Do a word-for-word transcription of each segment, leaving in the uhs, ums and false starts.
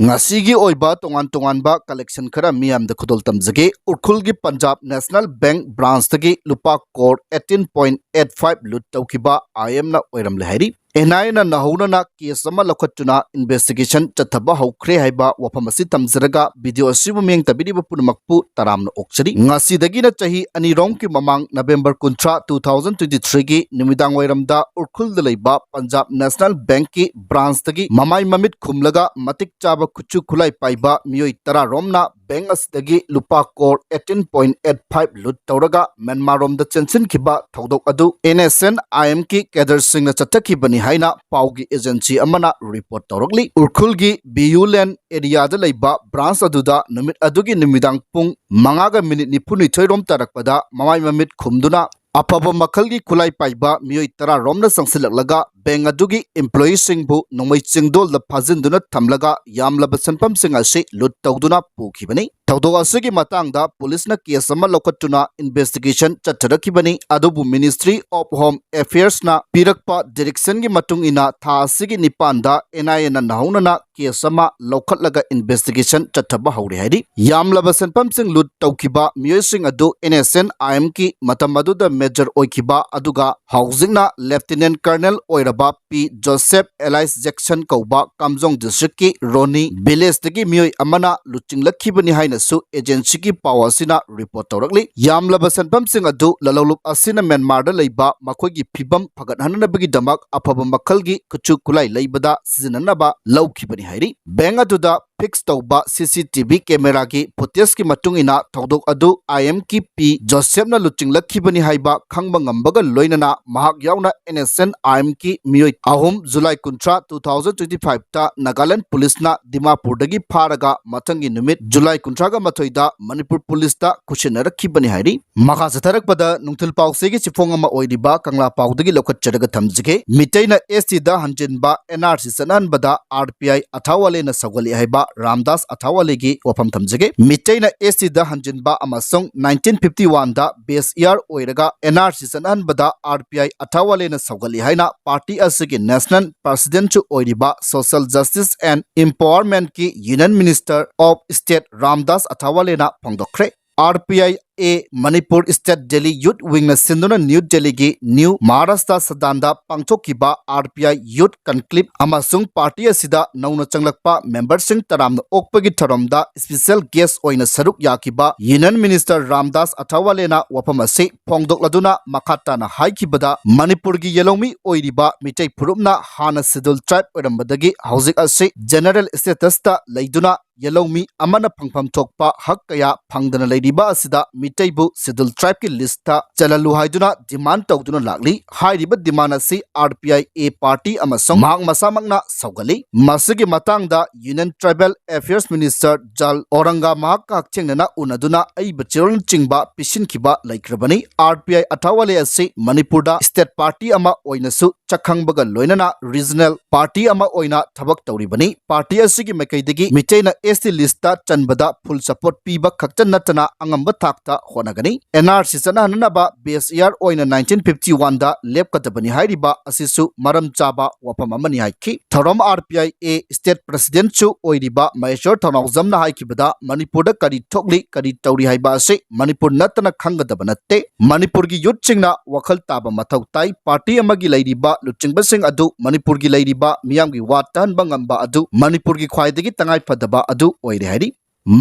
ꯉꯁꯤꯒꯤ ꯑꯣꯏꯕ ꯇꯣꯉꯥꯟ ꯇꯣꯉꯥꯟꯕ collection ꯈꯔ ꯃꯤꯌꯥꯝꯗ ꯈꯨꯗꯣꯜ ꯇꯝꯖꯒꯦ꯫ ꯎꯔꯈꯨꯜꯒꯤ ꯄꯟꯖꯥꯕ ꯅꯦꯁꯅꯦꯜ ꯕꯦꯡꯛ branchꯇꯒꯤ ꯂꯨꯄꯥ crore eighteen point eight five loot ꯇꯧꯈꯤꯕ IMꯅ ꯑꯣꯏꯔꯝꯂꯦ ꯍꯥꯏꯔꯤ꯫ NIAꯅ ꯅꯧꯍꯧꯅꯅ case ꯑꯃ ꯂꯧꯈꯠꯇꯨꯅ investigation ꯆꯠꯊꯕ ꯍꯧꯈ꯭ꯔꯦ ꯍꯥꯏꯕ ꯋꯥꯐꯝ ꯑꯁꯤ ꯊꯝꯖꯔꯒ video ꯑꯁꯤꯕꯨ ꯃꯤꯠꯌꯦꯡ ꯇꯥꯕꯤꯔꯤꯕ ꯄꯨꯝꯅꯃꯛꯄꯨ ꯇꯔꯥꯝꯅ ꯑꯣꯛꯆꯔꯤ꯫ ꯉꯁꯤꯗꯒꯤꯅ ꯆꯍꯤ ꯑꯅꯤꯔꯣꯝꯒꯤ ꯃꯃꯥꯡ November ꯀꯨꯟꯊ꯭ꯔꯥ, two thousand twenty threeꯒꯤ ꯅꯨꯃꯤꯗꯥꯡ ꯋꯥꯏꯔꯝꯗ ꯎꯔꯈꯨꯜꯗ ꯂꯩꯕ ꯄꯟꯖꯥꯕ ꯅꯦꯁꯅꯦꯜ ꯕꯦꯡꯛꯀꯤ branchꯇꯒꯤ ꯃꯃꯥꯏ ꯃꯃꯤꯠ ꯈꯨꯝꯂꯒ ꯃꯇꯤꯛ ꯆꯥꯕ ꯈꯨꯠꯁꯨ ꯈꯨꯠꯂꯥꯏ ꯄꯥꯏꯕ ꯃꯤꯑꯣꯏ ꯇꯔꯥꯔꯣꯝꯅ ꯕꯦꯡꯛ ꯑꯁꯤꯗꯒꯤ ꯂꯨꯄꯥ crore eighteen point eight five loot ꯇꯧꯔꯒ ꯃ꯭ꯌꯥꯟꯃꯥꯔꯔꯣꯝꯗ ꯆꯦꯟꯁꯤꯟꯈꯤꯕ ꯊꯧꯗꯣꯛ ꯑꯗꯨ NSNIMꯒꯤ cadreꯁꯤꯡꯅ ꯆꯠꯊꯈꯤꯕꯅꯤ ꯍꯥꯏꯅ ꯄꯥꯎꯒꯤ agency ꯑꯃꯅ report ꯇꯧꯔꯛꯂꯤ꯫ ꯎꯔꯈꯨꯜꯒꯤ ꯕꯤꯌꯨꯂꯦꯟ areaꯗ ꯂꯩꯕ branch ꯑꯗꯨꯗ ꯅꯨꯃꯤꯠ ꯑꯗꯨꯒꯤ ꯅꯨꯃꯤꯗꯥꯡ ꯄꯨꯡ ꯃꯉꯥꯒ minute ꯅꯤꯐꯨꯅꯤꯊꯣꯏꯔꯣꯝ ꯇꯥꯔꯛꯄꯗ ꯃꯃꯥꯏ ꯃꯃꯤꯠ ꯈꯨꯝꯗꯨꯅ ꯑꯐꯕ ꯃꯈꯜꯒꯤ ꯈꯨꯠꯂꯥꯏ ꯄꯥꯏꯕ ꯃꯤꯑꯣꯏ ꯇꯔꯥꯔꯣꯝꯅ ꯆꯪꯁꯤꯜꯂꯛꯂꯒ ꯕꯦꯡꯛ ꯑꯗꯨꯒꯤ employeeꯁꯤꯡꯕꯨ ꯅꯣꯡꯃꯩ ꯆꯤꯡꯗꯣꯜꯗ ꯐꯥꯖꯤꯟꯗꯨꯅ ꯊꯝꯂꯒ ꯌꯥꯝꯂꯕ ꯁꯦꯟꯐꯝꯁꯤꯡ ꯑꯁꯤ loot ꯇꯧꯗꯨꯅ ꯄꯨꯈꯤꯕꯅꯤ꯫ ꯊꯧꯗꯣꯛ ꯑꯁꯤꯒꯤ ꯃꯇꯥꯡꯗ ꯄꯨꯂꯤꯁꯅ case ꯑꯃ ꯂꯧꯈꯠꯇꯨꯅ investigation ꯆꯠꯊꯔꯛꯈꯤꯕꯅꯤ, ꯑꯗꯨꯕꯨ Ministry of Home Affairsꯅ ꯄꯤꯔꯛꯄ directionꯒꯤ ꯃꯇꯨꯡ ꯏꯟꯅ ꯊꯥ ꯑꯁꯤꯒꯤ ꯅꯤꯄꯥꯟꯗ NIAꯅ ꯅꯧꯍꯧꯅꯅ case ꯑꯃ ꯂꯧꯈꯠꯂꯒ investigation ꯆꯠꯊꯕ ꯍꯧꯔꯦ ꯍꯥꯏꯔꯤ꯫ ꯌꯥꯝꯂꯕ ꯁꯦꯟꯐꯝꯁꯤꯡ loot ꯇꯧꯈꯤꯕ ꯃꯤꯑꯣꯏꯁꯤꯡ ꯑꯗꯨ NSNIMꯒꯤ ꯃꯇꯝ ꯑꯗꯨꯗ major ꯑꯣꯏꯈꯤꯕ ꯑꯗꯨꯒ ꯍꯧꯖꯤꯛꯅ Lieutenant Colonel ꯑꯣꯏꯔꯕ ꯄꯤ ꯖꯣꯁꯦꯐ alias ꯖꯦꯛꯁꯟ ꯀꯧꯕ ꯀꯥꯝꯖꯣꯡ districtꯀꯤ ꯔꯣꯅꯤ villageꯇꯒꯤ ꯃꯤꯑꯣꯏ ꯑꯃꯅ ꯂꯨꯆꯤꯡꯂꯛꯈꯤꯕꯅꯤ ꯍꯥꯏꯅꯁꯨ agencyꯒꯤ ꯄꯥꯎ ꯑꯁꯤꯅ report ꯇꯧꯔꯛꯂꯤ꯫ ꯌꯥꯝꯂꯕ ꯁꯦꯟꯐꯝꯁꯤꯡ ꯑꯗꯨ ꯂꯂꯣꯟꯂꯨꯞ ꯑꯁꯤꯅ ꯃ꯭ꯌꯥꯟꯃꯥꯔꯗ ꯂꯩꯕ ꯃꯈꯣꯏꯒꯤ ꯐꯤꯕꯝ ꯐꯒꯠꯍꯟꯅꯕꯒꯤꯗꯃꯛ ꯑꯐꯕ ꯃꯈꯜꯒꯤ ꯈꯨꯠꯁꯨ ꯈꯨꯠꯂꯥꯏ ꯂꯩꯕꯗ ꯁꯤꯖꯤꯟꯅꯅꯕ ꯂꯧꯈꯤꯕꯅꯤ ꯍꯥꯏꯔꯤ꯫ ꯕꯦꯡꯛ ꯑꯗꯨꯗ fix ꯇꯧꯕ CCTV cameraꯒꯤ footageꯀꯤ ꯃꯇꯨꯡ ꯏꯟꯅ ꯊꯧꯗꯣꯛ ꯑꯗꯨ IMꯒꯤ ꯄꯤ ꯖꯣꯁꯦꯐꯅ ꯂꯨꯆꯤꯡꯂꯛꯈꯤꯕꯅꯤ ꯍꯥꯏꯕ ꯈꯪꯕ ꯉꯝꯕꯒ ꯂꯣꯏꯅꯅ ꯃꯍꯥꯛ ꯌꯥꯎꯅ NSNIMꯒꯤ ꯃꯤꯑꯣꯏ ꯑꯍꯨꯝ July ꯀꯨꯟꯊ꯭ꯔꯥ, two thousand twenty fiveꯇ Nagaland ꯄꯨꯂꯤꯁꯅ ꯗꯤꯃꯥꯄꯨꯔꯗꯒꯤ ꯐꯥꯔꯒ ꯃꯊꯪꯒꯤ ꯅꯨꯃꯤꯠ July ꯀꯨꯟꯊ꯭ꯔꯥꯒ ꯃꯥꯊꯣꯏꯗ ꯃꯅꯤꯄꯨꯔ ꯄꯨꯂꯤꯁꯇ ꯈꯨꯠꯁꯤꯟꯅꯔꯛꯈꯤꯕꯅꯤ ꯍꯥꯏꯔꯤ꯫ ꯃꯈꯥ ꯆꯠꯊꯔꯛꯄꯗ ꯅꯨꯡꯊꯤꯜ ꯄꯥꯎꯆꯦꯒꯤ ꯆꯦꯐꯣꯡ ꯑꯃ ꯑꯣꯏꯔꯤꯕ ꯀꯪꯂꯥ ꯄꯥꯎꯗꯒꯤ ꯂꯧꯈꯠꯆꯔꯒ ꯊꯝꯖꯒꯦ꯫ ꯃꯤꯇꯩꯅ STꯗ ꯍꯟꯖꯤꯟꯕ NRC ꯆꯠꯅꯍꯟꯕꯗ RPI ꯑꯊꯥꯋꯥꯂꯦꯅ ꯁꯧꯒꯠꯂꯤ ꯍꯥꯏꯕ ꯔꯥꯝꯗꯥꯁ ꯑꯊꯥꯋꯥꯂꯦꯒꯤ ꯋꯥꯐꯝ ꯊꯝꯖꯒꯦ꯫ ꯃꯤꯇꯩꯅ ꯑꯦꯁ ꯇꯤꯗ ꯍꯟꯖꯤꯟꯕ ꯑꯃꯁꯨꯡ ꯅꯥꯏꯟꯇꯤꯟ ꯐꯤꯐꯇꯤ ꯋꯥꯟꯗ ꯕꯦꯁ ꯏꯌꯥꯔ ꯑꯣꯏꯔꯒ ꯑꯦꯟ ꯑꯥꯔ ꯁꯤ ꯆꯠꯅꯍꯟꯕꯗ ꯑꯥꯔ ꯄꯤ ꯑꯥꯏ ꯑꯊꯥꯋꯥꯂꯦꯅ ꯁꯧꯒꯠꯂꯤ ꯍꯥꯏꯅ ꯄꯥꯔꯇꯤ ꯑꯁꯤꯒꯤ ꯅꯦꯁꯅꯦꯜ ꯄ꯭ꯔꯁꯤꯗꯦꯟꯠꯁꯨ ꯑꯣꯏꯔꯤꯕ ꯁꯣꯁꯤꯌꯦꯜ ꯖꯁꯇꯤꯁ ꯑꯦꯟ ꯏꯝꯄꯥꯋꯔꯃꯦꯟꯠꯀꯤ union minister of state Ramdas ꯑꯊꯥꯋꯥꯂꯦꯅ ꯐꯣꯡꯗꯣꯛꯈ꯭ꯔꯦ꯫ R P I A Manipur state Delhi ꯌꯨꯠ ꯋꯤꯡꯅ ꯁꯤꯟꯗꯨꯅ ꯅ꯭ꯌꯨ ꯗꯦꯜꯂꯤꯒꯤ ꯅ꯭ꯌꯨ ꯃꯍꯥꯔꯥꯁꯇ꯭ꯔ ꯁꯗꯥꯟꯗ ꯄꯥꯡꯊꯣꯛꯈꯤꯕ ꯑꯥꯔ ꯄꯤ ꯑꯥꯏ ꯌꯨꯠ ꯀꯟꯀ꯭ꯂꯤꯞ ꯑꯃꯁꯨꯡ ꯄꯥꯔꯇꯤ ꯑꯁꯤꯗ ꯅꯧꯅ ꯆꯪꯂꯛꯄ ꯃꯦꯝꯕꯔꯁꯤꯡ ꯇꯔꯥꯝꯅ ꯑꯣꯛꯄꯒꯤ ꯊꯧꯔꯝꯗ ꯁ꯭ꯄꯤꯁꯦꯜ ꯒꯦꯁ ꯑꯣꯏꯅ ꯁꯔꯨꯛ ꯌꯥꯈꯤꯕ ꯌꯨꯅꯤꯌꯟ ꯃꯤꯅꯤꯁꯇꯔ ꯔꯥꯝꯗꯥꯁ ꯑꯊꯥꯋꯥꯂꯦꯅ ꯋꯥꯐꯝ ꯑꯁꯤ ꯐꯣꯡꯗꯣꯛꯂꯗꯨꯅ ꯃꯈꯥ ꯇꯥꯅ ꯍꯥꯏꯈꯤꯕꯗ, ꯃꯅꯤꯄꯨꯔꯒꯤ ꯌꯦꯜꯍꯧꯃꯤ ꯑꯣꯏꯔꯤꯕ ꯃꯤꯇꯩ ꯐꯨꯔꯨꯞꯅ ꯍꯥꯟꯅ ꯁꯦꯗ꯭ꯌꯨꯜ ꯇ꯭ꯔꯥꯏꯕ ꯑꯣꯏꯔꯝꯕꯗꯒꯤ ꯍꯧꯖꯤꯛ ꯑꯁꯤ ꯖꯦꯅꯔꯦꯜ ꯁ꯭ꯇꯦꯇꯁꯇ ꯂꯩꯗꯨꯅ ꯌꯦꯜꯍꯧꯃꯤ ꯑꯃꯅ ꯐꯪꯐꯝ ꯊꯣꯛꯄ ꯍꯛ ꯀꯌꯥ ꯐꯪꯗꯅ ꯂꯩꯔꯤꯕ ꯑꯁꯤꯗ ꯃꯤꯇꯩꯕꯨ ꯁꯦꯗ꯭ꯌꯨꯜ ꯇ꯭ꯔꯥꯏꯕꯀꯤ ꯂꯤꯁꯇ ꯆꯜꯍꯜꯂꯨ ꯍꯥꯏꯗꯨꯅ ꯗꯤꯃꯥꯟ ꯇꯧꯗꯨꯅ ꯂꯥꯛꯂꯤ꯫ ꯍꯥꯏꯔꯤꯕ ꯗꯤꯃꯥꯟ ꯑꯁꯤ R P I A party ꯑꯃꯁꯨꯡ ꯃꯍꯥꯛ ꯃꯁꯥꯃꯛꯅ ꯁꯧꯒꯠꯂꯤ꯫ ꯃꯁꯤꯒꯤ ꯃꯇꯥꯡꯗ ꯌꯨꯅꯤꯌꯟ ꯇ꯭ꯔꯥꯏꯕꯦꯜ ꯑꯦꯐꯤꯌꯔꯁ ꯃꯤꯅꯤꯁꯇꯔ ꯖꯥꯜ ꯑꯣꯔꯪꯒ ꯃꯍꯥꯛꯀ ꯍꯛꯊꯦꯡꯅꯅ ꯎꯅꯗꯨꯅ ꯑꯏꯕ ꯆꯦꯔꯣꯜꯅꯆꯤꯡꯕ ꯄꯤꯁꯤꯟꯈꯤꯕ ꯂꯩꯈ꯭ꯔꯕꯅꯤ꯫ ꯑꯥꯔ ꯄꯤ ꯑꯥꯏ ꯑꯊꯥꯋꯥꯂꯦ ꯑꯁꯤ ꯃꯅꯤꯄꯨꯔꯗ ꯁ꯭ꯇꯦꯠ ꯄꯥꯔꯇꯤ ꯑꯃ ꯑꯣꯏꯅꯁꯨ ꯁꯛꯈꯪꯕꯒ ꯂꯣꯏꯅꯅ ꯔꯤꯖꯅꯦꯜ ꯄꯥꯔꯇꯤ ꯑꯃ ꯑꯣꯏꯅ ꯊꯕꯛ ꯇꯧꯔꯤꯕꯅꯤ꯫ ꯄꯥꯔꯇꯤ ꯑꯁꯤꯒꯤ ꯃꯥꯏꯀꯩꯗꯒꯤ ꯃꯤꯇꯩꯅ ꯑꯦꯁ ꯇꯤ ꯂꯤꯁꯇ ꯆꯟꯕꯗ ꯐꯨꯜ ꯁꯄꯣꯔꯠ ꯄꯤꯕ ꯈꯛꯇ ꯅꯠꯇꯅ ꯑꯉꯝꯕ ꯊꯥꯛꯇ ꯍꯣꯠꯅꯒꯅꯤ꯫ ꯑꯦꯟ ꯑꯥꯔ ꯁꯤ ꯆꯠꯅꯍꯟꯅꯕ ꯕꯦꯁ ꯏꯌꯥꯔ ꯑꯣꯏꯅ ꯅꯥꯏꯟꯇꯤꯟ ꯐꯤꯐꯇꯤ ꯋꯥꯟꯗ ꯂꯦꯞꯀꯗꯕꯅꯤ ꯍꯥꯏꯔꯤꯕ ꯑꯁꯤꯁꯨ ꯃꯔꯝ ꯆꯥꯕ ꯋꯥꯐꯝ ꯑꯃꯅꯤ ꯍꯥꯏꯈꯤ꯫ ꯊꯧꯔꯝ R P I A state ꯄ꯭ꯔꯁꯤꯗꯦꯟꯠꯁꯨ ꯑꯣꯏꯔꯤꯕ ꯃꯍꯦꯁꯣꯔ ꯊꯧꯅꯥꯎꯖꯝꯅ ꯍꯥꯏꯈꯤꯕꯗ ꯃꯅꯤꯄꯨꯔꯗ ꯀꯔꯤ ꯊꯣꯛꯂꯤ, ꯀꯔꯤ ꯇꯧꯔꯤ ꯍꯥꯏꯕ ꯑꯁꯤ ꯃꯅꯤꯄꯨꯔ ꯅꯠꯇꯅ ꯈꯪꯒꯗꯕ ꯅꯠꯇꯦ꯫ ꯃꯅꯤꯄꯨꯔꯒꯤ ꯌꯨꯠꯁꯤꯡꯅ ꯋꯥꯈꯜ ꯇꯥꯕ ꯃꯊꯧ ꯇꯥꯏ꯫ ꯄꯥꯔꯇꯤ ꯑꯃꯒꯤ ꯂꯩꯔꯤꯕ ꯂꯨꯆꯤꯡꯕꯁꯤꯡ ꯑꯗꯨ ꯃꯅꯤꯄꯨꯔꯒꯤ ꯂꯩꯔꯤꯕ ꯃꯤꯌꯥꯝꯒꯤ ꯋꯥ ꯇꯥꯍꯟꯕ ꯉꯝꯕ ꯑꯗꯨ ꯃꯅꯤꯄꯨꯔꯒꯤ ꯈ꯭ꯋꯥꯏꯗꯒꯤ ꯇꯉꯥꯏꯐꯗꯕ ꯑꯗꯨ ꯑꯣꯏꯔꯦ ꯍꯥꯏꯔꯤ꯫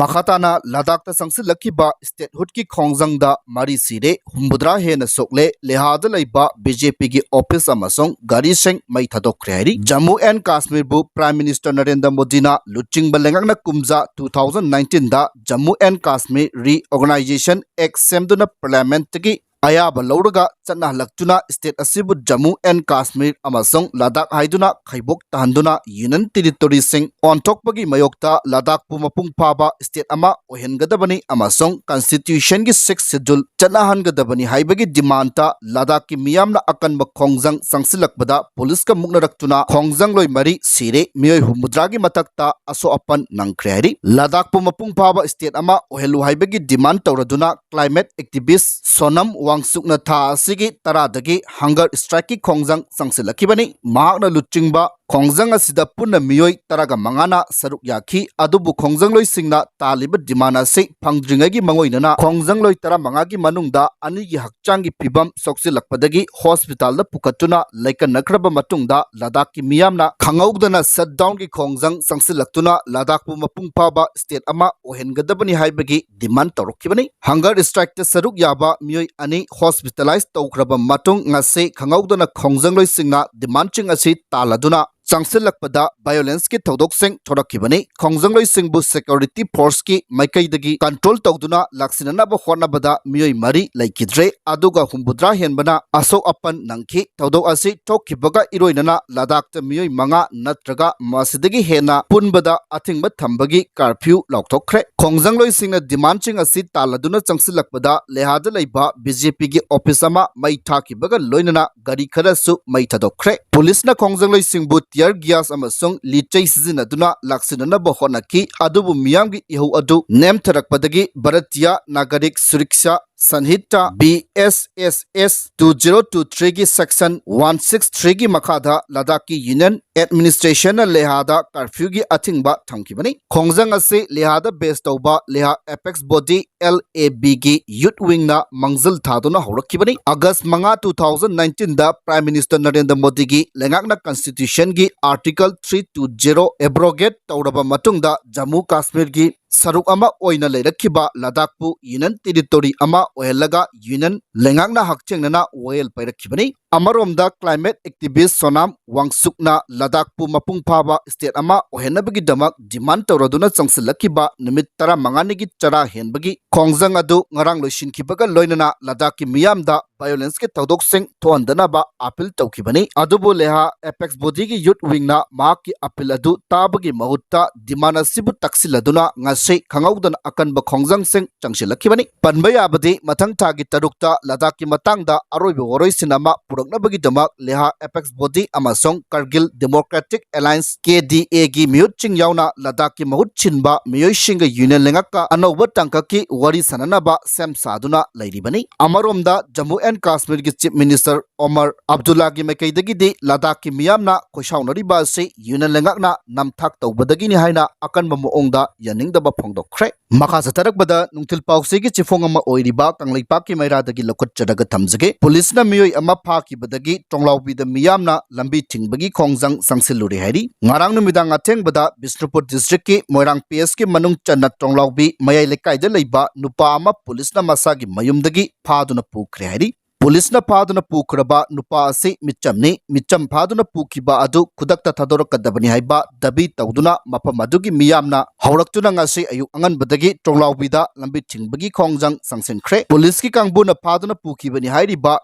ꯃꯈꯥ ꯇꯥꯅ ꯂꯗꯥꯈꯇ ꯆꯪꯁꯤꯜꯂꯛꯈꯤꯕ ꯁ꯭ꯇꯦꯠꯍꯨꯗꯀꯤ ꯈꯣꯡꯖꯪꯗ ꯃꯔꯤ ꯁꯤꯔꯦ, ꯍꯨꯝꯐꯨꯇꯔꯥ ꯍꯦꯟꯅ ꯁꯣꯛꯂꯦ, ꯂꯦꯍꯥꯗ ꯂꯩꯕ ꯕꯤ ꯖꯦ ꯄꯤꯒꯤ ꯑꯣꯐꯤꯁ ꯑꯃꯁꯨꯡ ꯒꯥꯔꯤꯁꯤꯡ ꯃꯩ ꯊꯥꯗꯣꯛꯈ꯭ꯔꯦ ꯍꯥꯏꯔꯤ꯫ ꯖꯝꯃꯨ ꯑꯦꯟ ꯀꯥꯁꯃꯤꯔꯕꯨ ꯄ꯭ꯔꯥꯏꯝ ꯃꯤꯅꯤꯁꯇꯔ ꯅꯔꯦꯟꯗ꯭ꯔ ꯃꯣꯗꯤꯅ ꯂꯨꯆꯤꯡꯕ ꯂꯩꯉꯥꯛꯅ ꯀꯨꯝꯖꯥ ꯇꯨ ꯊꯥꯎꯖꯟ ꯅꯥꯏꯟꯇꯤꯟꯗ Jammu and Kashmir reorganisation act ꯁꯦꯝꯗꯨꯅ ꯄꯥꯔꯂꯤꯌꯥꯃꯦꯟꯠꯇꯒꯤ ꯑꯌꯥꯕ ꯂꯧꯔꯒ ꯆꯠꯅꯍꯜꯂꯛꯇꯨꯅ state ꯑꯁꯤꯕꯨ ꯖꯝꯃꯨ and ꯀꯥꯁꯃꯤꯔ ꯑꯃꯁꯨꯡ ꯂꯗꯥꯈ ꯍꯥꯏꯗꯨꯅ ꯈꯥꯏꯕꯣꯛ ꯇꯥꯍꯟꯗꯨꯅ Union Territoryꯁꯤꯡ ꯑꯣꯟꯊꯣꯛꯄꯒꯤ ꯃꯥꯌꯣꯛꯇ ꯂꯗꯥꯈꯄꯨ ꯃꯄꯨꯡ ꯐꯥꯕ state ꯑꯃ ꯑꯣꯏꯍꯟꯒꯗꯕꯅꯤ ꯑꯃꯁꯨꯡ Constitutionꯒꯤ Sixth Schedule ꯆꯠꯅꯍꯟꯒꯗꯕꯅꯤ ꯍꯥꯏꯕꯒꯤ demandꯇ ꯂꯗꯥꯈꯀꯤ ꯃꯤꯌꯥꯝꯅ ꯑꯀꯟꯕ ꯈꯣꯡꯖꯪ ꯆꯪꯁꯤꯜꯂꯛꯄꯗ policeꯀ ꯃꯨꯛꯅꯔꯛꯇꯨꯅ ꯈꯣꯡꯖꯪꯂꯣꯏ ꯃꯔꯤ ꯁꯤꯔꯦ, ꯃꯤꯑꯣꯏ ꯍꯨꯝꯐꯨꯇꯔꯥꯒꯤ ꯃꯊꯛꯇ ꯑꯁꯣꯛ ꯑꯄꯟ ꯅꯪꯈ꯭ꯔꯦ ꯍꯥꯏꯔꯤ꯫ ꯂꯗꯥꯈꯄꯨ ꯃꯄꯨꯡ ꯐꯥꯕ state ꯑꯃ ꯑꯣꯏꯍꯜꯂꯨ ꯍꯥꯏꯕꯒꯤ demand ꯇꯧꯔꯗꯨꯅ climate activist ꯁꯣꯅꯝ ꯋꯥꯡꯆꯨꯛꯅ ꯊꯥ ꯑꯁꯤꯒꯤ ꯇꯔꯥꯗꯒꯤ hunger strikeꯀꯤ ꯈꯣꯡꯖꯪ ꯆꯪꯁꯤꯜꯂꯛꯈꯤꯕꯅꯤ꯫ ꯃꯍꯥꯛꯅ ꯂꯨꯆꯤꯡꯕ ꯈꯣꯡꯖꯪ ꯑꯁꯤꯗ ꯄꯨꯟꯅ ꯃꯤꯑꯣꯏ ꯇꯔꯥꯒ ꯃꯉꯥꯅ ꯁꯔꯨꯛ ꯌꯥꯈꯤ꯫ ꯑꯗꯨꯕꯨ ꯈꯣꯡꯖꯪꯂꯣꯏꯁꯤꯡꯅ ꯇꯥꯜꯂꯤꯕ demand ꯑꯁꯤ ꯐꯪꯗ꯭ꯔꯤꯉꯩꯒꯤ ꯃꯥꯡꯑꯣꯏꯅꯅ ꯈꯣꯡꯖꯪꯂꯣꯏ ꯇꯔꯥꯃꯉꯥꯒꯤ ꯃꯅꯨꯡꯗ ꯑꯅꯤꯒꯤ ꯍꯛꯆꯥꯡꯒꯤ ꯐꯤꯕꯝ ꯁꯣꯛꯆꯤꯜꯂꯛꯄꯗꯒꯤ hospitalꯗ ꯄꯨꯈꯠꯇꯨꯅ ꯂꯩꯀꯠꯅꯈ꯭ꯔꯕ ꯃꯇꯨꯡꯗ ꯂꯗꯥꯈꯀꯤ ꯃꯤꯌꯥꯝꯅ ꯈꯪꯍꯧꯗꯅ shutdownꯒꯤ ꯈꯣꯡꯖꯪ ꯆꯪꯁꯤꯜꯂꯛꯇꯨꯅ ꯂꯗꯥꯈꯄꯨ ꯃꯄꯨꯡ ꯐꯥꯕ state ꯑꯃ ꯑꯣꯏꯍꯟꯒꯗꯕꯅꯤ ꯍꯥꯏꯕꯒꯤ demand ꯇꯧꯔꯛꯈꯤꯕꯅꯤ꯫ Hunger strikeꯇ ꯁꯔꯨꯛ ꯌꯥꯕ ꯃꯤꯑꯣꯏ ꯑꯅꯤ hospitalize ꯇꯧꯈ꯭ꯔꯕ ꯃꯇꯨꯡ ꯉꯁꯤ ꯈꯪꯍꯧꯗꯅ ꯈꯣꯡꯖꯪꯂꯣꯏꯁꯤꯡꯅ demandꯁꯤꯡ ꯑꯁꯤ ꯇꯥꯜꯂꯗꯨꯅ ꯆꯪꯁꯤꯜꯂꯛꯄꯗ violenceꯀꯤ ꯊꯧꯗꯣꯛꯁꯤꯡ ꯊꯣꯔꯛꯈꯤꯕꯅꯤ꯫ ꯈꯣꯡꯖꯪꯂꯣꯏꯁꯤꯡꯕꯨ security forceꯀꯤ ꯃꯥꯏꯀꯩꯗꯒꯤ control ꯇꯧꯗꯨꯅ ꯂꯥꯛꯁꯤꯟꯅꯅꯕ ꯍꯣꯠꯅꯕꯗ ꯃꯤꯑꯣꯏ ꯃꯔꯤ ꯂꯩꯈꯤꯗ꯭ꯔꯦ, ꯑꯗꯨꯒ ꯍꯨꯝꯐꯨꯇꯔꯥ ꯍꯦꯟꯕꯅ ꯑꯁꯣꯛ ꯑꯄꯟ ꯅꯪꯈꯤ꯫ ꯊꯧꯗꯣꯛ ꯑꯁꯤ ꯊꯣꯛꯈꯤꯕꯒ ꯏꯔꯣꯏꯅꯅ ꯂꯗꯥꯈꯇ ꯃꯤꯑꯣꯏ ꯃꯉꯥ ꯅꯠꯇ꯭ꯔꯒ ꯃꯁꯤꯗꯒꯤ ꯍꯦꯟꯅ ꯄꯨꯟꯕꯗ ꯑꯊꯤꯡꯕ ꯊꯝꯕꯒꯤ curfew ꯂꯥꯎꯊꯣꯛꯈ꯭ꯔꯦ꯫ ꯈꯣꯡꯖꯪꯂꯣꯏꯁꯤꯡꯅ demandꯁꯤꯡ ꯑꯁꯤ ꯇꯥꯜꯂꯗꯨꯅ ꯆꯪꯁꯤꯜꯂꯛꯄꯗ ꯂꯦꯍꯥꯗ ꯂꯩꯕ BJPꯒꯤ office ꯑꯃ ꯃꯩ ꯊꯥꯈꯤꯕꯒ ꯂꯣꯏꯅꯅ ꯒꯥꯔꯤ ꯈꯔꯁꯨ ꯃꯩ ꯊꯥꯗꯣꯛꯈ꯭ꯔꯦ꯫ Policeꯅ ꯈꯣꯡꯖꯪꯂꯣꯏꯁꯤꯡꯕꯨ tear gas ꯑꯃꯁꯨꯡ ꯂꯤꯆꯩ ꯁꯤꯖꯤꯟꯅꯗꯨꯅ ꯂꯥꯛꯁꯤꯟꯅꯅꯕ ꯍꯣꯠꯅꯈꯤ, ꯑꯗꯨꯕꯨ ꯃꯤꯌꯥꯝꯒꯤ ꯏꯍꯧ ꯑꯗꯨ ꯅꯦꯝꯊꯔꯛꯄꯗꯒꯤ Bharatiya Nagarik Suraksha Sanhita, BSSS two zero two threeꯒꯤ section one six threeꯒꯤ ꯃꯈꯥꯗ ꯂꯗꯥꯈꯀꯤ Union Administrationꯅ ꯂꯦꯍꯥꯗ curfewꯒꯤ ꯑꯊꯤꯡꯕ ꯊꯝꯈꯤꯕꯅꯤ꯫ ꯈꯣꯡꯖꯪ ꯑꯁꯤ ꯂꯦꯍꯥꯗ base ꯇꯧꯕ ꯂꯦꯍꯥ apex body LABꯒꯤ youth wingꯅ ꯃꯥꯡꯖꯤꯜ ꯊꯥꯗꯨꯅ ꯍꯧꯔꯛꯈꯤꯕꯅꯤ꯫ August ꯃꯉꯥ, two thousand nineteenꯗ Prime Minister Narendra ꯃꯣꯗꯤꯒꯤ ꯂꯩꯉꯥꯛꯅ Constitutionꯒꯤ Article three two zero abrogate ꯇꯧꯔꯕ ꯃꯇꯨꯡꯗ ꯖꯝꯃꯨ ꯀꯥꯁꯃꯤꯔꯒꯤ ꯁꯔꯨꯛ ꯑꯃ ꯑꯣꯏꯅ ꯂꯩꯔꯛꯈꯤꯕ ꯂꯗꯥꯈꯄꯨ Union Territory ꯑꯃ ꯑꯣꯏꯍꯜꯂꯒ Union ꯂꯩꯉꯥꯛꯅ ꯍꯛꯊꯦꯡꯅꯅ ꯋꯥꯌꯦꯜ ꯄꯥꯏꯔꯛꯈꯤꯕꯅꯤ꯫ ꯑꯃꯔꯣꯝꯗ, climate activist ꯁꯣꯅꯥꯝ ꯋꯥꯡꯁꯨꯛꯅ ꯂꯗꯥꯈꯄꯨ ꯃꯄꯨꯡ ꯐꯥꯕ state ꯑꯃ ꯑꯣꯏꯍꯟꯅꯕꯒꯤꯗꯃꯛ demand ꯇꯧꯔꯗꯨꯅ ꯆꯪꯁꯤꯜꯂꯛꯈꯤꯕ ꯅꯨꯃꯤꯠ ꯇꯔꯥꯃꯉꯥꯅꯤꯒꯤ ꯆꯔꯥ ꯍꯦꯟꯕꯒꯤ ꯈꯣꯡꯖꯪ ꯑꯗꯨ ꯉꯔꯥꯡ ꯂꯣꯏꯁꯤꯟꯈꯤꯕꯒ ꯂꯣꯏꯅꯅ ꯂꯗꯥꯈꯀꯤ ꯃꯤꯌꯥꯝꯗ violenceꯀꯤ ꯊꯧꯗꯣꯛꯁꯤꯡ ꯊꯣꯛꯍꯟꯗꯅꯕ appeal ꯇꯧꯈꯤꯕꯅꯤ꯫ ꯑꯗꯨꯕꯨ ꯂꯦꯍꯥ apex bodyꯒꯤ youth wingꯅ ꯃꯍꯥꯛꯀꯤ appeal ꯑꯗꯨ ꯇꯥꯕꯒꯤ ꯃꯍꯨꯠꯇ demand ꯑꯁꯤꯕꯨ ꯇꯛꯁꯤꯜꯂꯗꯨꯅ ꯉꯁꯤ ꯈꯪꯍꯧꯗꯅ ꯑꯀꯟꯕ ꯈꯣꯡꯖꯪꯁꯤꯡ ꯆꯪꯁꯤꯜꯂꯛꯈꯤꯕꯅꯤ꯫ ꯄꯟꯕ ꯌꯥꯕꯗꯤ, ꯃꯊꯪ ꯊꯥꯒꯤ ꯇꯔꯨꯛꯇ ꯂꯗꯥꯈꯀꯤ ꯃꯇꯥꯡꯗ ꯑꯔꯣꯏꯕ ꯋꯥꯔꯣꯏꯁꯤꯟ ꯑꯃ ꯄꯨꯔꯛꯅꯕꯒꯤꯗꯃꯛ ꯂꯦꯍꯥ apex body ꯑꯃꯁꯨꯡ Kargil Democratic Alliance, KDAꯒꯤ ꯃꯤꯍꯨꯠꯁꯤꯡ ꯌꯥꯎꯅ ꯂꯗꯥꯈꯀꯤ ꯃꯍꯨꯠ ꯁꯤꯟꯕ ꯃꯤꯑꯣꯏꯁꯤꯡꯒ union ꯂꯩꯉꯥꯛꯀ ꯑꯅꯧꯕ ꯇꯥꯡꯀꯛꯀꯤ ꯋꯥꯔꯤ ꯁꯥꯅꯅꯕ ꯁꯦꯝ ꯁꯥꯗꯨꯅ ꯂꯩꯔꯤꯕꯅꯤ꯫ ꯑꯃꯔꯣꯝꯗ, ꯖꯝꯃꯨ ꯑꯦꯟ ꯀꯥꯁꯃꯤꯔꯒꯤ Chief Minister ꯑꯣꯃꯔ ꯑꯕꯗꯨꯜꯂꯥꯒꯤ ꯃꯥꯏꯀꯩꯗꯒꯤꯗꯤ ꯂꯗꯥꯈꯀꯤ ꯃꯤꯌꯥꯝꯅ ꯈꯣꯏꯁꯥꯎꯅꯔꯤꯕ ꯑꯁꯤ union ꯂꯩꯉꯥꯛꯅ ꯅꯝꯊꯥꯛ ꯇꯧꯕꯗꯒꯤꯅꯤ ꯍꯥꯏꯅ ꯑꯀꯟꯕ ꯃꯑꯣꯡꯗ ꯌꯥꯅꯤꯡꯗꯕ ꯐꯣꯡꯗꯣꯛꯈ꯭ꯔꯦ꯫ ꯃꯈꯥ ꯆꯠꯊꯔꯛꯄꯗ ꯅꯨꯡꯊꯤꯜ ꯄꯥꯎꯆꯦꯒꯤ ꯆꯦꯐꯣꯡ ꯑꯃ ꯑꯣꯏꯔꯤꯕ ꯀꯪꯂꯩꯄꯥꯛꯀꯤ ꯃꯩꯔꯥꯗꯒꯤ ꯂꯧꯈꯠꯆꯔꯒ ꯊꯝꯖꯒꯦ꯫ ꯄꯨꯂꯤꯁꯅ ꯃꯤꯑꯣꯏ ꯑꯃ ꯐꯥꯈꯤꯕꯗꯒꯤ ꯇꯣꯡꯂꯥꯎꯕꯤꯗ ꯃꯤꯌꯥꯝꯅ ꯂꯝꯕꯤ ꯊꯤꯡꯕꯒꯤ ꯈꯣꯡꯖꯪ ꯆꯪꯁꯤꯜꯂꯨꯔꯦ ꯍꯥꯏꯔꯤ꯫ ꯉꯔꯥꯡ ꯅꯨꯃꯤꯗꯥꯡ ꯑꯊꯦꯡꯕꯗ ꯕꯤꯁꯅꯨꯄꯨꯔ districtꯀꯤ ꯃꯣꯏꯔꯥꯡ PSꯀꯤ ꯃꯅꯨꯡ ꯆꯟꯅ ꯇꯣꯡꯂꯥꯎꯕꯤ ꯃꯌꯥꯏ ꯂꯩꯀꯥꯏꯗ ꯂꯩꯕ ꯅꯨꯄꯥ ꯑꯃ ꯄꯨꯂꯤꯁꯅ ꯃꯁꯥꯒꯤ ꯃꯌꯨꯝꯗꯒꯤ ꯐꯥꯗꯨꯅ ꯄꯨꯈ꯭ꯔꯦ ꯍꯥꯏꯔꯤ꯫ ꯄꯨꯂꯤꯁꯅ ꯐꯥꯗꯨꯅ ꯄꯨꯈ꯭ꯔꯕ ꯅꯨꯄꯥ ꯑꯁꯤ ꯃꯤꯆꯝꯅꯤ, ꯃꯤꯆꯝ ꯐꯥꯗꯨꯅ ꯄꯨꯈꯤꯕ ꯑꯗꯨ ꯈꯨꯗꯛꯇ ꯊꯥꯗꯣꯔꯛꯀꯗꯕꯅꯤ ꯍꯥꯏꯕ ꯗꯥꯕꯤ ꯇꯧꯗꯨꯅ ꯃꯐꯝ ꯑꯗꯨꯒꯤ ꯃꯤꯌꯥꯝꯅ ꯍꯧꯔꯛꯇꯨꯅ ꯉꯁꯤ ꯑꯌꯨꯛ ꯑꯉꯟꯕꯗꯒꯤ ꯇꯣꯡꯂꯥꯎꯕꯤꯗ ꯂꯝꯕꯤ ꯊꯤꯡꯕꯒꯤ ꯈꯣꯡꯖꯪ ꯆꯪꯁꯤꯟꯈ꯭ꯔꯦ꯫ ꯄꯨꯂꯤꯁꯀꯤ ꯀꯥꯡꯕꯨꯅ ꯐꯥꯗꯨꯅ ꯄꯨꯈꯤꯕꯅꯤ ꯍꯥꯏꯔꯤꯕ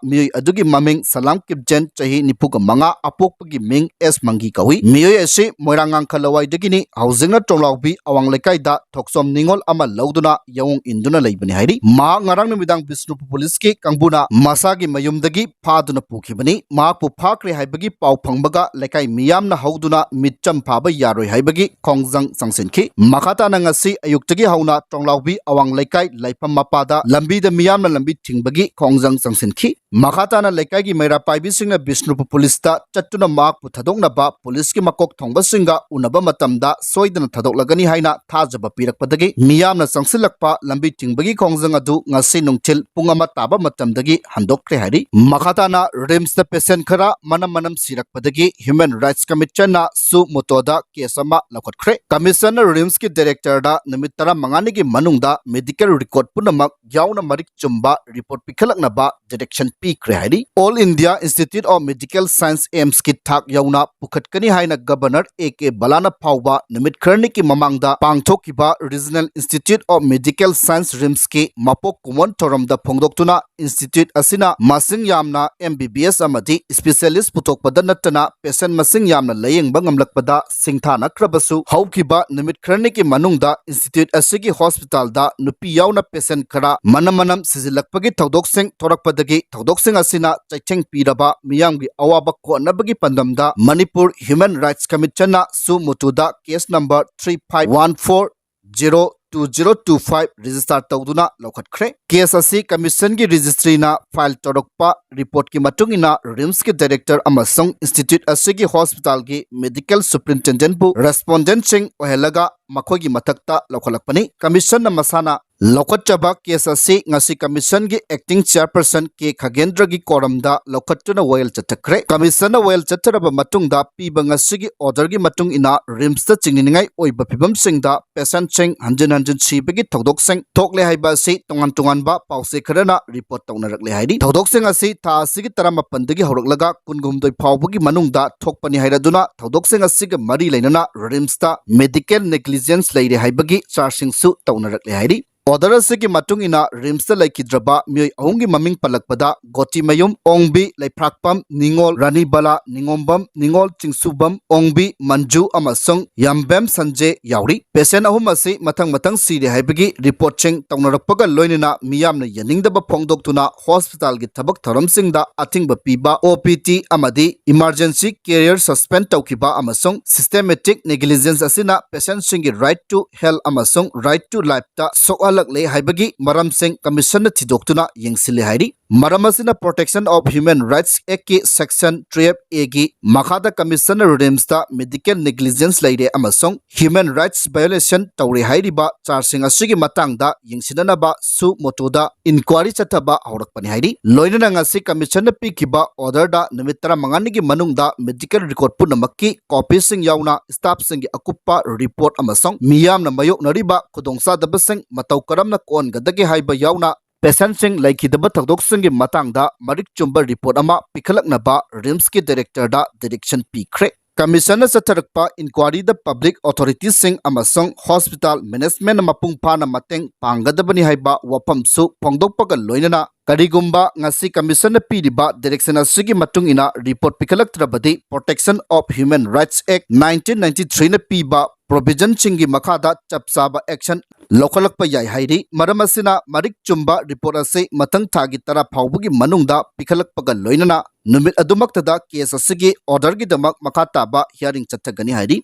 ꯃꯤꯑꯣꯏ ꯑꯗꯨꯒꯤ ꯃꯃꯤꯡ ꯁꯂꯥꯝ ꯀꯤꯞꯖꯦꯟ, ꯆꯍꯤ ꯅꯤꯐꯨꯒ ꯃꯉꯥ, ꯑꯄꯣꯛꯄꯒꯤ ꯃꯤꯡ ꯑꯦꯁ ꯃꯪꯒꯤ ꯀꯧꯏ꯫ ꯃꯤꯑꯣꯏ ꯑꯁꯤ ꯃꯣꯏꯔꯥꯡ ꯉꯥꯡꯈ ꯂꯋꯥꯏꯗꯒꯤꯅꯤ꯫ ꯍꯧꯖꯤꯛꯅ ꯇꯣꯡꯂꯥꯎꯕꯤ ꯑꯋꯥꯡ ꯂꯩꯀꯥꯏꯗ ꯊꯣꯛꯆꯣꯝ ꯅꯤꯉꯣꯜ ꯑꯃ ꯂꯧꯗꯨꯅ ꯌꯥꯑꯣꯡ ꯏꯟꯗꯨꯅ ꯂꯩꯕꯅꯤ ꯍꯥꯏꯔꯤ꯫ ꯃꯍꯥꯛ ꯉꯔꯥꯡ ꯅꯨꯃꯤꯗꯥꯡ ꯕꯤꯁꯅꯨꯄꯨꯔ ꯄꯨꯂꯤꯁꯀꯤ ꯀꯥꯡꯕꯨꯅ ꯃꯁꯥꯒꯤ ꯃꯌꯨꯝꯗꯒꯤ ꯐꯥꯗꯨꯅ ꯄꯨꯈꯤꯕꯅꯤ꯫ ꯃꯍꯥꯛꯄꯨ ꯐꯥꯈ꯭ꯔꯦ ꯍꯥꯏꯕꯒꯤ ꯄꯥꯎ ꯐꯪꯕꯒ ꯂꯩꯀꯥꯏ ꯃꯤꯌꯥꯝꯅ ꯍꯧꯗꯨꯅ ꯃꯤꯆꯝ ꯐꯥꯕ ꯌꯥꯔꯣꯏ ꯍꯥꯏꯕꯒꯤ ꯈꯣꯡꯖꯪ ꯆꯪꯁꯤꯟꯈꯤ꯫ ꯃꯈꯥ ꯇꯥꯅ ꯉꯁꯤ ꯑꯌꯨꯛꯇꯒꯤ ꯍꯧꯅ ꯇꯣꯡꯂꯥꯎꯕꯤ ꯑꯋꯥꯡ ꯂꯩꯀꯥꯏ ꯂꯥꯏꯐꯝ ꯃꯄꯥꯗ ꯂꯝꯕꯤꯗ ꯃꯤꯌꯥꯝꯅ ꯂꯝꯕꯤ ꯊꯤꯡꯕꯒꯤ ꯈꯣꯡꯖꯪ ꯆꯪꯁꯤꯟꯈꯤ꯫ ꯃꯈꯥ ꯇꯥꯅ ꯂꯩꯀꯥꯏꯒꯤ ꯃꯩꯔꯥ ꯄꯥꯏꯕꯤꯁꯤꯡꯅ ꯕꯤꯁꯅꯨꯄꯨꯔ ꯄꯨꯂꯤꯁꯇ ꯆꯠꯇꯨꯅ ꯃꯍꯥꯛꯄꯨ ꯊꯥꯗꯣꯛꯅꯕ ꯄꯨꯂꯤꯁꯀꯤ ꯃꯀꯣꯛ ꯊꯣꯡꯕꯁꯤꯡꯒ ꯎꯅꯕ ꯃꯇꯝꯗ ꯁꯣꯏꯗꯅ ꯊꯥꯗꯣꯛꯂꯒꯅꯤ ꯍꯥꯏꯅ ꯊꯥꯖꯕ ꯄꯤꯔꯛꯄꯗꯒꯤ ꯃꯤꯌꯥꯝꯅ ꯆꯪꯁꯤꯜꯂꯛꯄ ꯂꯝꯕꯤ ꯊꯤꯡꯕꯒꯤ ꯈꯣꯡꯖꯪ ꯑꯗꯨ ꯉꯁꯤ ꯅꯨꯡꯊꯤꯜ ꯄꯨꯡ ꯑꯃ ꯇꯥꯕ ꯃꯇꯝꯗꯒꯤ ꯍꯟꯗꯣꯛ ꯂꯧꯈꯠꯈ꯭ꯔꯦ ꯍꯥꯏꯔꯤ꯫ ꯃꯈꯥ ꯇꯥꯅ RIMSꯇ patient ꯈꯔ ꯃꯅꯝ ꯃꯅꯝ ꯁꯤꯔꯛꯄꯗꯒꯤ Human Rights Commissionꯅ suo motoꯗ case ꯑꯃ ꯂꯧꯈꯠꯈ꯭ꯔꯦ꯫ Commissionꯅ RIMSꯀꯤ directorꯗ ꯅꯨꯃꯤꯠ ꯇꯔꯥꯃꯉꯥꯅꯤꯒꯤ ꯃꯅꯨꯡꯗ medical record ꯄꯨꯝꯅꯃꯛ ꯌꯥꯎꯅ ꯃꯔꯤꯛ ꯆꯨꯝꯕ report ꯄꯤꯈꯠꯂꯛꯅꯕ direction ꯄꯤꯈ꯭ꯔꯦ ꯍꯥꯏꯔꯤ꯫ All India Institute of Medical Science, AIIMSꯀꯤ ꯊꯥꯛ ꯌꯧꯅ ꯄꯨꯈꯠꯀꯅꯤ ꯍꯥꯏꯅ Governor A K ꯕꯂꯥꯅ ꯐꯥꯎꯕ ꯅꯨꯃꯤꯠ ꯈꯔꯅꯤꯒꯤ ꯃꯃꯥꯡꯗ ꯄꯥꯡꯊꯣꯛꯈꯤꯕ Regional Institute of Medical Science, RIMSꯀꯤ ꯃꯄꯣꯛ ꯀꯨꯝꯑꯣꯟ ꯊꯧꯔꯝꯗ ꯐꯣꯡꯗꯣꯛꯇꯨꯅ, institute ꯑꯁꯤꯅ ꯃꯁꯤꯡ ꯌꯥꯝꯅ M B B S ꯑꯃꯗꯤ specialist ꯄꯨꯊꯣꯛꯄꯗ ꯅꯠꯇꯅ patient ꯃꯁꯤꯡ ꯌꯥꯝꯅ ꯂꯥꯌꯦꯡꯕ ꯉꯝꯂꯛꯄꯗ ꯁꯤꯡꯊꯥꯅꯈ꯭ꯔꯕꯁꯨ, ꯍꯧꯈꯤꯕ ꯅꯨꯃꯤꯠ ꯈꯔꯅꯤꯒꯤ ꯃꯅꯨꯡꯗ institute ꯑꯁꯤꯒꯤ hospitalꯗ ꯅꯨꯄꯤ ꯌꯥꯎꯅ patient ꯈꯔ ꯃꯅꯝ ꯃꯅꯝ ꯁꯤꯖꯤꯜꯂꯛꯄꯒꯤ ꯊꯧꯗꯣꯛꯁꯤꯡ ꯊꯣꯔꯛꯄꯗꯒꯤ, ꯊꯧꯗꯣꯛꯁꯤꯡ ꯑꯁꯤꯅ ꯆꯩꯊꯦꯡ ꯄꯤꯔꯕ ꯃꯤꯌꯥꯝꯒꯤ ꯑꯋꯥꯕ ꯀꯣꯟꯅꯕꯒꯤ ꯄꯥꯟꯗꯝꯗ Manipur Human Rights Commissionꯅ suo motoꯗ case number three five one four zero two zero two five register ꯇꯧꯗꯨꯅ ꯂꯧꯈꯠꯈ꯭ꯔꯦ꯫ Case ꯑꯁꯤ commissionꯒꯤ registryꯅ file ꯇꯧꯔꯛꯄ reportꯀꯤ ꯃꯇꯨꯡ ꯏꯟꯅ RIMSꯀꯤ director ꯑꯃꯁꯨꯡ institute ꯑꯁꯤꯒꯤ hospitalꯒꯤ medical superintendentꯄꯨ respondentꯁꯤꯡ ꯑꯣꯏꯍꯜꯂꯒ ꯃꯈꯣꯏꯒꯤ ꯃꯊꯛꯇ ꯂꯧꯈꯠꯂꯛꯄꯅꯤ꯫ Commissionꯅ ꯃꯁꯥꯅ ꯂꯧꯈꯠꯆꯕ case ꯑꯁꯤ ꯉꯁꯤ commissionꯒꯤ acting chairperson K ꯈꯒꯦꯟꯗ꯭ꯔꯒꯤ ꯀꯣꯔꯝꯗ ꯂꯧꯈꯠꯇꯨꯅ ꯋꯥꯌꯦꯜ ꯆꯠꯊꯈ꯭ꯔꯦ꯫ Commissionꯅ ꯋꯥꯌꯦꯜ ꯆꯠꯊꯔꯕ ꯃꯇꯨꯡꯗ ꯄꯤꯕ ꯉꯁꯤꯒꯤ orderꯒꯤ ꯃꯇꯨꯡ ꯏꯟꯅ RIMSꯇ ꯆꯤꯡꯅꯅꯤꯡꯉꯥꯏ ꯑꯣꯏꯕ ꯐꯤꯕꯝꯁꯤꯡꯗ patientꯁꯤꯡ ꯍꯟꯖꯤꯟ ꯍꯟꯖꯤꯟ ꯁꯤꯕꯒꯤ ꯊꯧꯗꯣꯛꯁꯤꯡ ꯊꯣꯛꯂꯦ ꯍꯥꯏꯕ ꯑꯁꯤ ꯇꯣꯉꯥꯟ ꯇꯣꯉꯥꯟꯕ ꯄꯥꯎꯆꯦ ꯈꯔꯅ report ꯇꯧꯅꯔꯛꯂꯦ ꯍꯥꯏꯔꯤ꯫ ꯊꯧꯗꯣꯛꯁꯤꯡ ꯑꯁꯤ ꯊꯥ ꯑꯁꯤꯒꯤ ꯇꯔꯥꯃꯥꯄꯟꯗꯒꯤ ꯍꯧꯔꯛꯂꯒ ꯀꯨꯟꯍꯨꯝꯗꯣꯏ ꯐꯥꯎꯕꯒꯤ ꯃꯅꯨꯡꯗ ꯊꯣꯛꯄꯅꯤ ꯍꯥꯏꯔꯗꯨꯅ, ꯊꯧꯗꯣꯛꯁꯤꯡ ꯑꯁꯤꯒ ꯃꯔꯤ ꯂꯩꯅꯅ RIMSꯇ medical negligence ꯂꯩꯔꯦ ꯍꯥꯏꯕꯒꯤ chargeꯁꯤꯡꯁꯨ ꯇꯧꯅꯔꯛꯂꯦ ꯍꯥꯏꯔꯤ꯫ Order ꯑꯁꯤꯒꯤ ꯃꯇꯨꯡ ꯏꯟꯅ RIMSꯇ ꯂꯩꯈꯤꯗ꯭ꯔꯕ ꯃꯤꯑꯣꯏ ꯑꯍꯨꯝꯒꯤ ꯃꯃꯤꯡ ꯄꯜꯂꯛꯄꯗ, ꯒꯣꯇꯤꯃꯌꯨꯝ ꯑꯣꯡꯕꯤ ꯂꯩꯐ꯭ꯔꯥꯛꯄꯝ ꯅꯤꯉꯣꯜ ꯔꯥꯅꯤꯕꯂꯥ ꯅꯤꯉꯣꯝꯕꯝ, ꯅꯤꯉꯣꯜ ꯆꯤꯡꯁꯨꯕꯝ ꯑꯣꯡꯕꯤ ꯃꯟꯖꯨ ꯑꯃꯁꯨꯡ ꯌꯥꯝꯕꯦꯝ ꯁꯟꯖꯦ ꯌꯥꯎꯔꯤ꯫ Patient ꯑꯍꯨꯝ ꯑꯁꯤ ꯃꯊꯪ ꯃꯊꯪ ꯁꯤꯔꯦ ꯍꯥꯏꯕꯒꯤ reportꯁꯤꯡ ꯇꯧꯅꯔꯛꯄꯒ ꯂꯣꯏꯅꯅ ꯃꯤꯌꯥꯝꯅ ꯌꯥꯅꯤꯡꯗꯕ ꯐꯣꯡꯗꯣꯛꯇꯨꯅ hospitalꯒꯤ ꯊꯕꯛ ꯊꯧꯔꯝꯁꯤꯡꯗ ꯑꯊꯤꯡꯕ ꯄꯤꯕ, OPT ꯑꯃꯗꯤ emergency care suspend ꯇꯧꯈꯤꯕ ꯑꯃꯁꯨꯡ systematic negligence ꯑꯁꯤꯅ patientꯁꯤꯡꯒꯤ right to health ꯑꯃꯁꯨꯡ right to lifeꯇ ꯁꯣꯛꯍꯜꯂ ꯂꯩ ꯍꯥꯏꯕꯒꯤ ꯃꯔꯝꯁꯤꯡ ꯀꯃꯤꯁꯟꯅ ꯊꯤꯗꯣꯛꯇꯨꯅ ꯌꯦꯡꯁꯤꯜꯂꯤ ꯍꯥꯏꯔꯤ꯫ ꯃꯔꯝ ꯑꯁꯤꯅ Protection of Human Rights Act ꯀꯤ Section twelve A ꯒꯤ ꯃꯈꯥꯗ ꯀꯃꯤꯁꯟꯅ RIMS ꯇ medical negligence ꯂꯩꯔꯦ ꯑꯃꯁꯨꯡ human rights violation ꯇꯧꯔꯦ ꯍꯥꯏꯔꯤꯕ charge ꯁꯤꯡ ꯑꯁꯤꯒꯤ ꯃꯇꯥꯡꯗ ꯌꯦꯡꯁꯤꯟꯅꯅꯕ suo motu ꯗ inquiry ꯆꯠꯊꯕ ꯍꯧꯔꯛꯄꯅꯤ ꯍꯥꯏꯔꯤ꯫ ꯂꯣꯏꯅꯅ ꯉꯁꯤ ꯀꯃꯤꯁꯟꯅ ꯄꯤꯈꯤꯕ order ꯗ ꯅꯨꯃꯤꯠ ꯇꯔꯥꯃꯉꯥꯅꯤꯒꯤ ꯃꯅꯨꯡꯗ medical record ꯄꯨꯝꯅꯃꯛꯀꯤ copy ꯁꯤꯡ ꯌꯥꯎꯅ staff ꯁꯤꯡꯒꯤ ꯑꯀꯨꯞꯄ report ꯑꯃꯁꯨꯡ ꯃꯤꯌꯥꯝꯅ ꯃꯥꯌꯣꯛꯅꯔꯤꯕ ꯈꯨꯗꯣꯡꯆꯥꯗꯕꯁꯤꯡ ꯃꯇꯧ ꯀꯔꯝꯅ ꯀꯣꯛꯍꯟꯒꯗꯒꯦ ꯍꯥꯏꯕ ꯌꯥꯎꯅ patient ꯁꯤꯡ ꯂꯩꯈꯤꯗꯕ ꯊꯧꯗꯣꯛꯁꯤꯡꯒꯤ ꯃꯇꯥꯡꯗ ꯃꯔꯤꯛ ꯆꯨꯝꯕ report ꯑꯃ ꯄꯤꯈꯠꯂꯛꯅꯕ RIMS ꯀꯤ director ꯗ direction ꯄꯤꯈ꯭ꯔꯦ꯫ ꯀꯃꯤꯁꯟꯅ ꯆꯠꯊꯔꯛꯄ inquiry ꯗ public authority ꯁꯤꯡ ꯑꯃꯁꯨꯡ hospital management ꯅ ꯃꯄꯨꯡ ꯐꯥꯅ ꯃꯇꯦꯡ ꯄꯥꯡꯒꯗꯕꯅꯤ ꯍꯥꯏꯕ ꯋꯥꯐꯝꯁꯨ ꯐꯣꯡꯗꯣꯛꯄꯒ ꯂꯣꯏꯅꯅ, ꯀꯔꯤꯒꯨꯝꯕ ꯉꯁꯤ ꯀꯃꯤꯁꯟꯅ ꯄꯤꯔꯤꯕ direction ꯑꯁꯤꯒꯤ ꯃꯇꯨꯡ ꯏꯟꯅ report ꯄꯤꯈꯠꯂꯛꯇ꯭ꯔꯕꯗꯤ Protection of Human Rights Act nineteen ninety three ꯅ ꯄꯤꯕ provision ꯁꯤꯡꯒꯤ ꯃꯈꯥꯗ ꯆꯞ ꯆꯥꯕ action ꯂꯧꯈꯠꯂꯛꯄ ꯌꯥꯏ ꯍꯥꯏꯔꯤ꯫ ꯃꯔꯝ ꯑꯁꯤꯅ ꯃꯔꯤꯛ ꯆꯨꯝꯕ report ꯑꯁꯤ ꯃꯊꯪ ꯊꯥꯒꯤ ꯇꯔꯥ ꯐꯥꯎꯕꯒꯤ ꯃꯅꯨꯡꯗ ꯄꯤꯈꯠꯂꯛꯄꯒ ꯂꯣꯏꯅꯅ ꯅꯨꯃꯤꯠ ꯑꯗꯨꯃꯛꯇꯗ case ꯑꯁꯤꯒꯤ order ꯒꯤꯗꯃꯛ ꯃꯈꯥ ꯇꯥꯕ hearing ꯆꯠꯊꯒꯅꯤ ꯍꯥꯏꯔꯤ꯫